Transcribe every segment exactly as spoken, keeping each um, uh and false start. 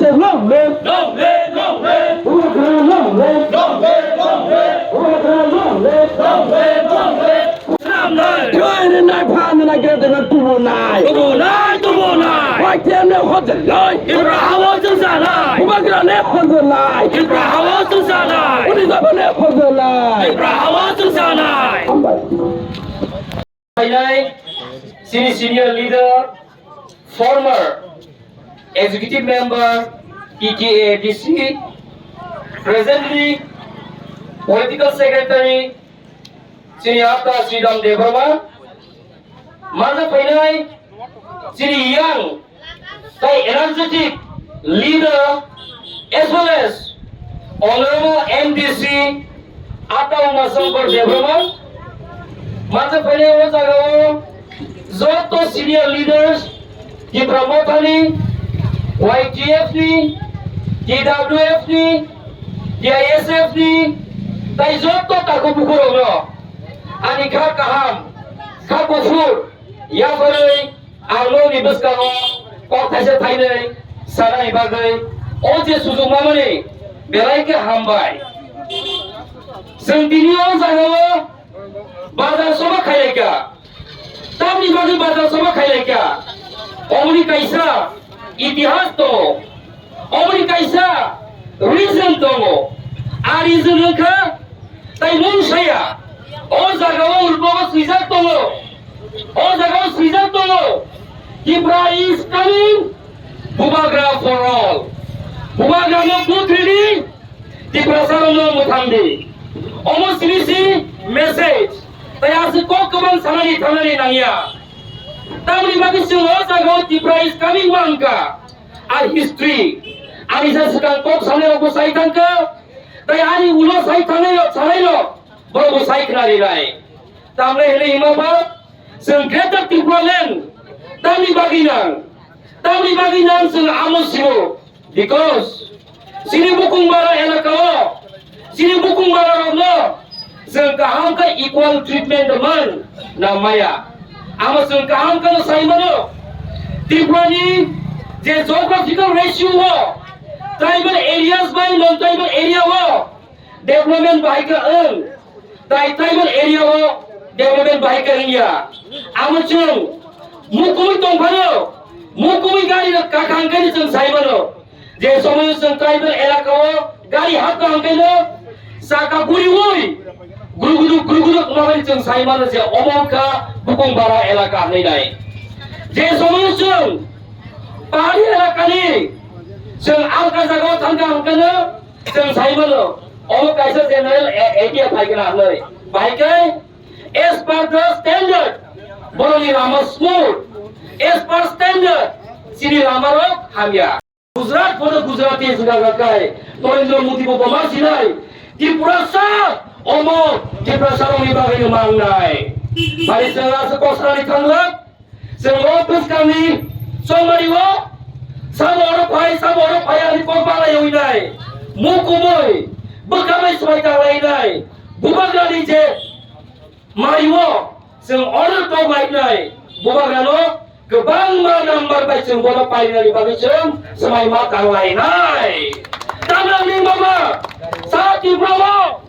Long live! Long live, long live! Bubagra long live! Long live, long live! Bubagra long live! Long live, long live! Slam live! Join in, I found and I get them and tubu nai! Tubu nai, tubu nai! Wai tiam ne hot the light! Ibra hawa tu sa nai! Bubagra ne hot the light! Ibra hawa tu sa nai! Uni zaba ne hot the light! Ibra hawa tu sa nai! Hambai. Painai, sini senior leader, former executive member, T T A D C, presently political secretary, sini Ata Sridham Debbarma, manja painai, sini young, tei energetic leader as well as Honorable M D C Ata Uma Shankar Debbarma, manja painai o jagao joto senior leaders, Tipra Mothani, Y T F ni, T W F ni, T I S F ni, tei joto takhuk bukhurokno ani kha kaham, kha kuphur yapharwi Ang nokni bwskango kok thaisa thainwi sanani bagwi o je sujuk mamani belai khe hambai. Chwng tini o jagao bazar sobha khailaikha. Tamni bagwi bazar sobha khailaikha? Omoni kaisa itihas tongo. Omoni kaisa reason tongo. A reason wngkha tai mung saya. O jagao urbogo swijak tongo. O jagao swijak tongo. Tipra is coming. Bubagra for all. Bubagrano buthrini Tiprasarokno mwthangdi. Omo sini si message. Tai aswk kok kwbang sanani thangnani nangya. Tamoni bagwi chwng o jagao Tipra is coming wngkha. A history. Ani sa swkang kok sanai rokbo sai thangkha. Tai ani ulo sai thangnai rok, sanai rok, borokbo sai khna rinai. Tamle hwnwi hima ba, chwng Greater Tipraland tamni bagwi nang, tamni bagwi nang chwng amo sibo. Because chini Bukungbara elaka o, chini Bukungbara rokno chwng kaham khe equal treatment man na maya. Amo chwng kaham khe sai mano. Tripura ni je geographical ratio o tribal areas bai non tribal area o development bahai khe wng. Tai tribal area o development bahai khe wngya. Amo chwng mukumui tongphano, mukumui gari rok kakhang khe chwng sai mano. Je somoyo chwng tribal elaka o gari hapkha hwnkhe no saka guriui gurugudu gurugudu wngmani chwng sai mano je omo wngkha Bukungbara elaka hwnwi nai. Je somoyo chwng pahari elakani chwng alka jagao thangkha hwnkhe no chwng sai mano omo kaisa general a-, idea phai gana hwnwi. Bahai khe as per the standard, boroni lama smooth, as per standard, chini lama rok hamya. Gujarat bono Gujarati swnamjak kai, Narendra Modi bo boma sinai, Tripura sa, omo Tripura sa rokni bagwi no mangnai. Bari sengla se kosrani thanglak, senglo bwskangni chongmari o, sabo oro phai, sabo oro phai ani kok balai oinai, mukumui, bwkhamai swbai tanglai nai, bubagrani je Mario, chwng order tok lainai, bubagrano kwbangma number bai chwng bono painani bagwi chwng swmai ma tang lainai. Tamrangni mama, sa Tripura o,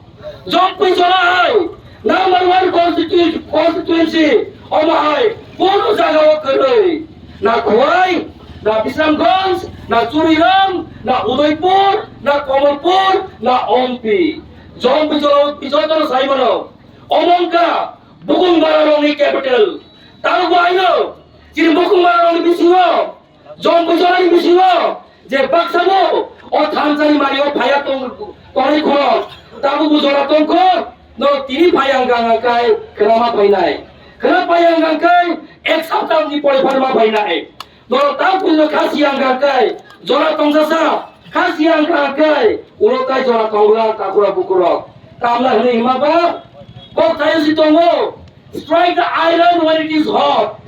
Jompui jora hai, number one constitu-, constituency, omo hai, bono jaga o kwrwi, na Khowai, na Bisramganj, na Churiram, na Udaipur, na Kamalpur, na Ompi. Jompui jora o, jotono sai mano. Omo wngkha Bukungbara rokni capital. Tabuk bo haino chini Bukungbara rokni bisingo, Jompui jorani bisingo je baksa bo o thansa ni mari o phaiya tong-, tongnai khorok. Tabuk bo jora tongkho, no tini phaiya wngkha hwnkhai khwnama phainai. Khwna phaiya wngkha hwnkhai ek sapta ni pore pore ma phainai. Norok tang puino kha siyang kha kai, jora tongsa sa, kha siyang kha kai, ulo tai jora tongla takura bukurok. Tamla hwnwi hima ba, kok thayo si tongo, strike the iron when it is hot.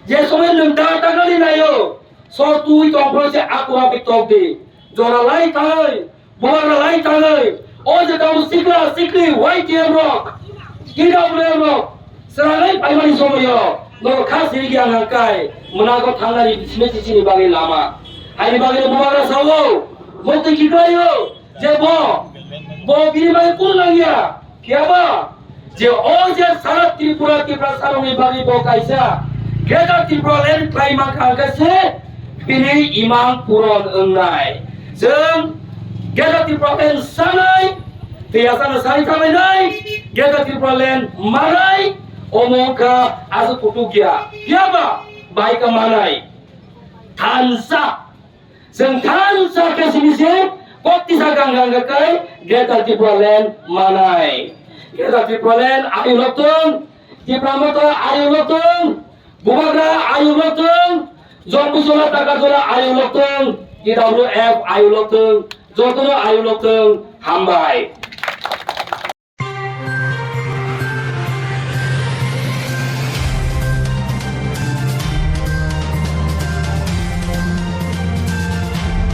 Je somoy nwng da tagali nayo, so twi tongphro se akura bi tok di. Jora lai thai, Bubagra lai thangwi, o je tabuk sikla sikli Y T F rok, T W F rok, swrangwi phaimani somoyo, norok kha sirigi ang hangkai, mwnago thangnani simi sisini bagwi lama. Haini bagwi no bubagra sao, motwi kiklaio, je bo, bo bini bagwi kunu nangya, phiyaba, je o je sara Tripura, Tripura sarokni bagwi bo kaisa Greater Tripura Land khlai mankha hwnkhe se bini imang puron wngnai. Chwng Greater Tripura Land sanai, tei asano sai thanglainai, Greater Tripura Land manai, omo wngkha aswk kutuk ya, phiyaba, bai ka manai. Thansa. Chwng thansa khe simi se koktisa gang gang kai Greater Tripura Land manai. Greater Tripura Land ayuk lok thung, Tipra Motha ayuk lok thung, Bubagra ayuk lok thung, Jombu Jola Taka Jola ayuk lok thung, T W F ayuk lok thung, jotono ayuk lok thung, hambai.